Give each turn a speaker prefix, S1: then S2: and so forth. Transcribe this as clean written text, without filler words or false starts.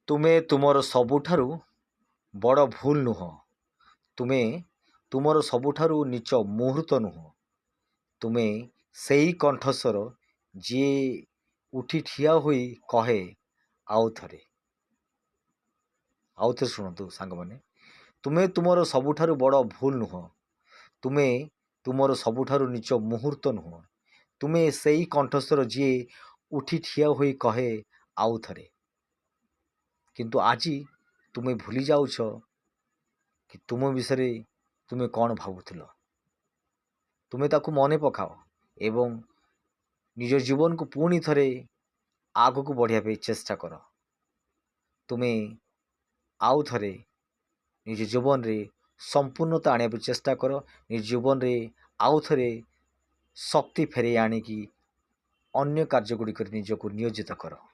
S1: ତୁମେ ତୁମର ସବୁଠାରୁ ବଡ଼ ଭୁଲ ନୁହଁ। ତୁମେ ତୁମର ସବୁଠାରୁ ନୀଚ ମୁହୂର୍ତ୍ତ ନୁହଁ। ତୁମେ ସେଇ କଣ୍ଠସ୍ୱର ଯିଏ ଉଠି ଠିଆ ହୋଇ କହେ, ଆଉ ଥରେ। ଆଉ ଥରେ ଶୁଣନ୍ତୁ ସାଙ୍ଗମାନେ। ତୁମେ ତୁମର ସବୁଠାରୁ ବଡ଼ ଭୁଲ ନୁହଁ। ତୁମେ ତୁମର ସବୁଠାରୁ ନୀଚ ମୁହୂର୍ତ୍ତ ନୁହଁ। ତୁମେ ସେଇ କଣ୍ଠସ୍ୱର ଯିଏ ଉଠି ଠିଆ ହୋଇ କହେ, ଆଉ ଥରେ। କିନ୍ତୁ ଆଜି ତୁମେ ଭୁଲି ଯାଉଛ କି ତୁମ ବିଷୟରେ ତୁମେ କ'ଣ ଭାବୁଥିଲ। ତୁମେ ତାକୁ ମନେ ପକାଅ ଏବଂ ନିଜ ଜୀବନକୁ ପୁଣି ଥରେ ଆଗକୁ ବଢ଼ିବା ପାଇଁ ଚେଷ୍ଟା କର। ତୁମେ ଆଉ ଥରେ ନିଜ ଜୀବନରେ ସମ୍ପୂର୍ଣ୍ଣତା ଆଣିବା ପାଇଁ ଚେଷ୍ଟା କର। ନିଜ ଜୀବନରେ ଆଉ ଥରେ ଶକ୍ତି ଫେରାଇ ଆଣିକି ଅନ୍ୟ କାର୍ଯ୍ୟ ଗୁଡ଼ିକରେ ନିଜକୁ ନିୟୋଜିତ କର।